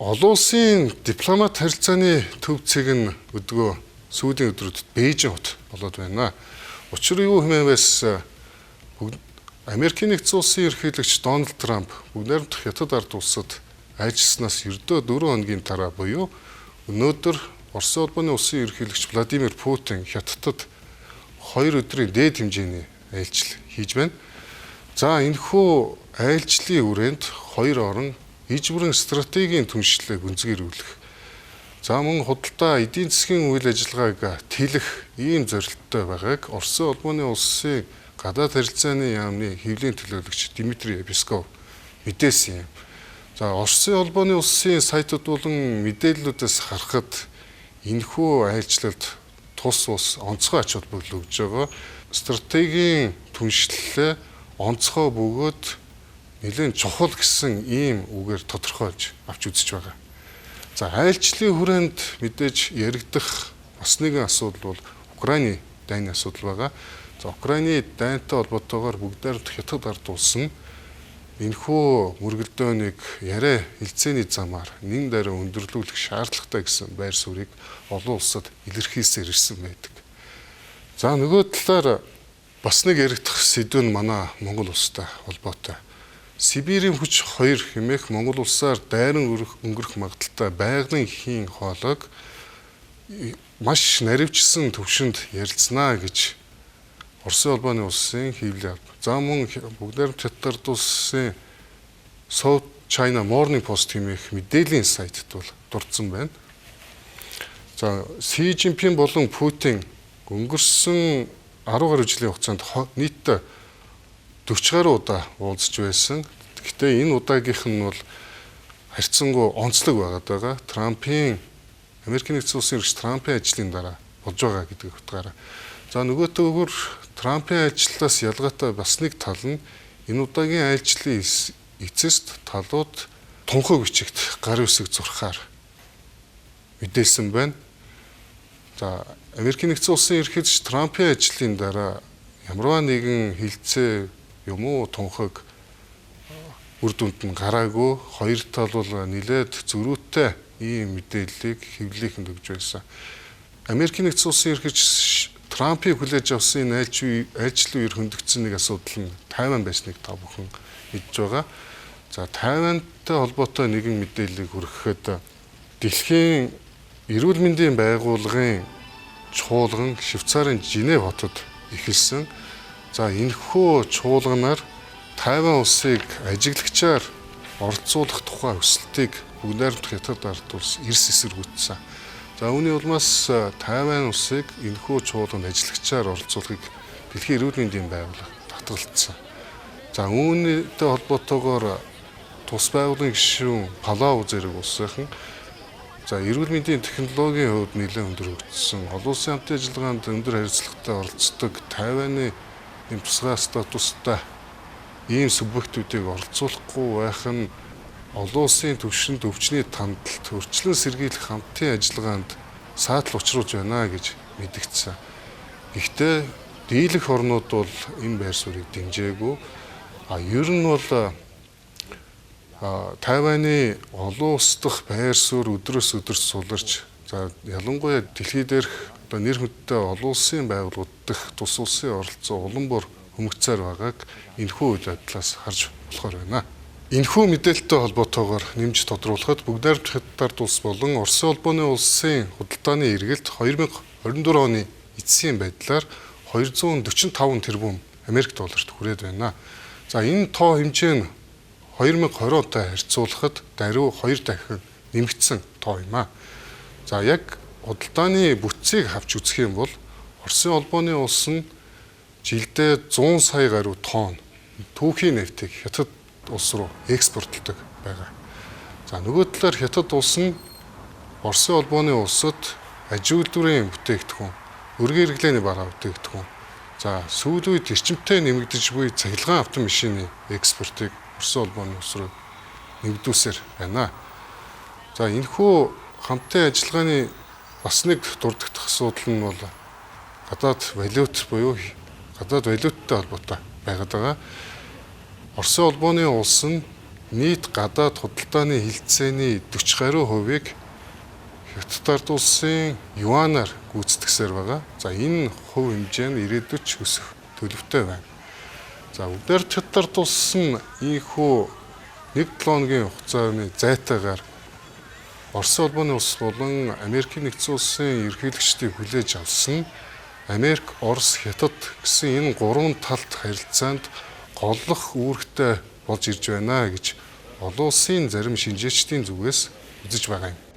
Олон улсын дипломат харилцааны төв цэг нь өдгөө сүүлийн өдрүүдэд Бээжин хот болоод байна. Учир юу хэмээнээс Америкийн нэгдсэн улсын ерөнхийлөгч Дональд Трамп бүгд найрамдах Хятад ард улсад айлчилснаас ердөө 4 хоногийн дараа буюу өнөөдөр Оросын холбооны улсын ерөнхийлөгч Владимир Путин Хятадд 2 өдрийн дээд хэмжээний айлчлал хийж байна. За, энэхүү айлчлалын хүрээнд хоёр орн иж бүрэн стратегийн түншлэлээ гүнзгийрүүлэх, за мөн худалдаа, эдийн засгийн үйл ажиллагааг тэлэх ийм зорилттой байгааг Оросын холбооны улсын гадаад харилцааны яамны хэвлийн төлөөлөгч Дмитрий Песков мэдээлсэн юм. За, Оросын холбооны улсын сайтууд болон мэдээллүүдээс харахад энэхүү айлчлалд тус улс онцгой ач холбогдол өгж байгаа. Стратегийн түншлэлээ онцгой бөгөөд нэлээн чухал гэсэн ийм үгээр тодорхойлж авч үзэж байгаа. За, айлчлалын хүрээнд мэдээж яригдах бас нэгэн асуудал бол Украины дайны асуудал байгаа. За, Украины дайнтай холбоотойгоор бүгд найрамдах Хятад ард улс нь энэхүү мөргөлдөөнийг яриа хэлцээний замаар нэн дараа өндөрлүүлэх шаардлагатай гэсэн байр суурийг олон улсад илэрхийлсээр ирсэн байдаг. За, нөгөө талаар бас нэг яригдах сэдэв нь манай Монгол улстай холбоотой. Сибирийн хүч 2 хэмээх Монгол улсаар дайран өнгөрөх магадлалтай байгалийн хийн хоолойг маш наривчсан төвшөнд ярилцсанаа гэж Оросын холбооны улсын хэвлэл. За, мөн бүгд найрамдах Хятад улсын South China Morning Post хэмээх мэдээллийн сайтд бол дурдсан байна. За, Си Жинпин болон Путин өнгөрсөн 10 гаруй жилийн хугацаанд нийтдээ 40 гаруй удаа уулзч байсан. Гэхдээ энэ удаагийнх нь бол харьцангуй онцлог байгаад байгаа. Трампын, Америкийн нэгдсэн улсын ерөнхийлөгч Трампын ажлын дараа болж байгаа гэдэг утгаараа. За, нөгөөтэйгүр Трампын айлчлалаас ялгаатай бас нэг тал нь энэ удаагийн айлчлалын эцэст талууд тунхаг бичигт гар үсэг зурхаар мэдээлсэн байна. За, Америкийн нэгдсэн улсын ерөнхийлөгч Трампын ажлын дараа ямарваа нэгэн хэлцээ юм уу тунхаг үр дүнд нь гараагүй, хоёр тал бол нэлээд зөрүүтэй ийм мэдээллийг хэвлэлийнхэнд өгж байсан. Америкийн нэгдсэн улсын ерөнхийлөгч Трампыг хүлээж авсан энэ айлчлал үеэр хөндөгдсөн нэг асуудал нь Тайван байсныг та бүхэн мэдж байгаа. За, Тайвантай холбоотой нэгэн мэдээллийг хүргэхэд дэлхийн эрүүл мэндийн байгууллагын чуулган Швейцарын Женев хотод эхэлсэн. За, энэхүү чуулганаар Тайван улсыг ажиглагчаар оролцуулах тухай хүсэлтийг бүгд найрамдах Хятад ард улс эрс эсэргүүцсэн. За, үүний улмаас Тайван улсыг энэхүү чуулганд ажиллагчаар оролцуулахыг дэлхийн эрүүл мэндийн байгууллага татгалцсан. За, үүнтэй холбоотойгоор тус байгууллагын гишүүн Палау зэрэг улсынхан, за, эрүүл мэндийн технологийн хувьд нэлээд өндөр хөгжсөн, олон улсын хамтын ажиллагаанд өндөр харилцагтай оролцдог Тайваны ийм тусгай статустай ийм субъектүүдийг оролцуулахгүй байх нь олон улсын түвшинд өвчний тандалт, өөрчлөн сэргийлэх хамтын ажиллагаанд саатал учруулж байна гэж мэдэгдсэн. Гэхдээ дийлэх орнууд бол энэ байр суурийг дэмжээгүй. А ер нь бол Тайваны олон улс дахь байр суурь өдрөөс өдөрт суларч, за, ялангуяа дэлхий дээрх одоо нэр хүндтэй олон улсын байгууллагууд дахь тус улсын оролцоо улам бүр хөнгөцөөр байгааг энэхүү үйл явдлаас харж болохоор байна. Энэхүү мэдээлэлтэй холбоотойгоор нэмж тодруулахад бүгд найрамдах Хятад улс болон Оросын холбооны улсын худалдааны эргэлт 2024 оны эцсийн байдлаар 245 тэрбум Америк долларт хүрээд байна. За, энэ тоо хэмжээ нь 2020 онтой харьцуулахад даруй 2 дахин нэмэгдсэн тоо юм а. За, яг худалдааны бүтцийг авч үзэх юм бол Оросын холбооны улс нь жилдээ 100 сая гаруй тонн түүхийн нефтийг Хятад улс руу экспортлдог байгаа. За, нөгөө талаар Хятад улс нь Оросын холбооны улсад аж үйлдвэрийн бүтээгдэхүүн, өргөн хэрэглээний бараа бүтээгдэхүүн, за, сүүлийн үед эрчимтэй нэмэгдэж буй цахилгаан автомашины экспортыг Оросын холбооны улс руу нэмэгдүүлсээр байна. За, энэхүү хамтын ажиллагааны бас нэг дурддах асуудал нь бол гадаад валют буюу гадаад валюттай холбоотой байгаад байгаа. Оросын холбооны улс нь нийт гадаад худалдааны хилцээний 40 гаруй хувийг Хятад ард улсын юанаар гүйцэтгэсээр байгаа. За, энэ хувь хэмжээ нь ирээдүйд ч өсөх төлөвтэй байна. За, Өвдөр Хятад ард улс нь ийнхүү 1-7 хоногийн хугацааны зайтайгаар Оросын холбооны улс болон Америкийн нэгдсэн улсын ерөнхийлөгчдийг хүлээж авсан нь Америк, Орос, Хятад гэсэн энэ гурван талт харилцаанд голлох үүрэгтэй болж ирж байна гэж олон улсын зарим шинжээчдийн зүгээс үзэж байгаа юм.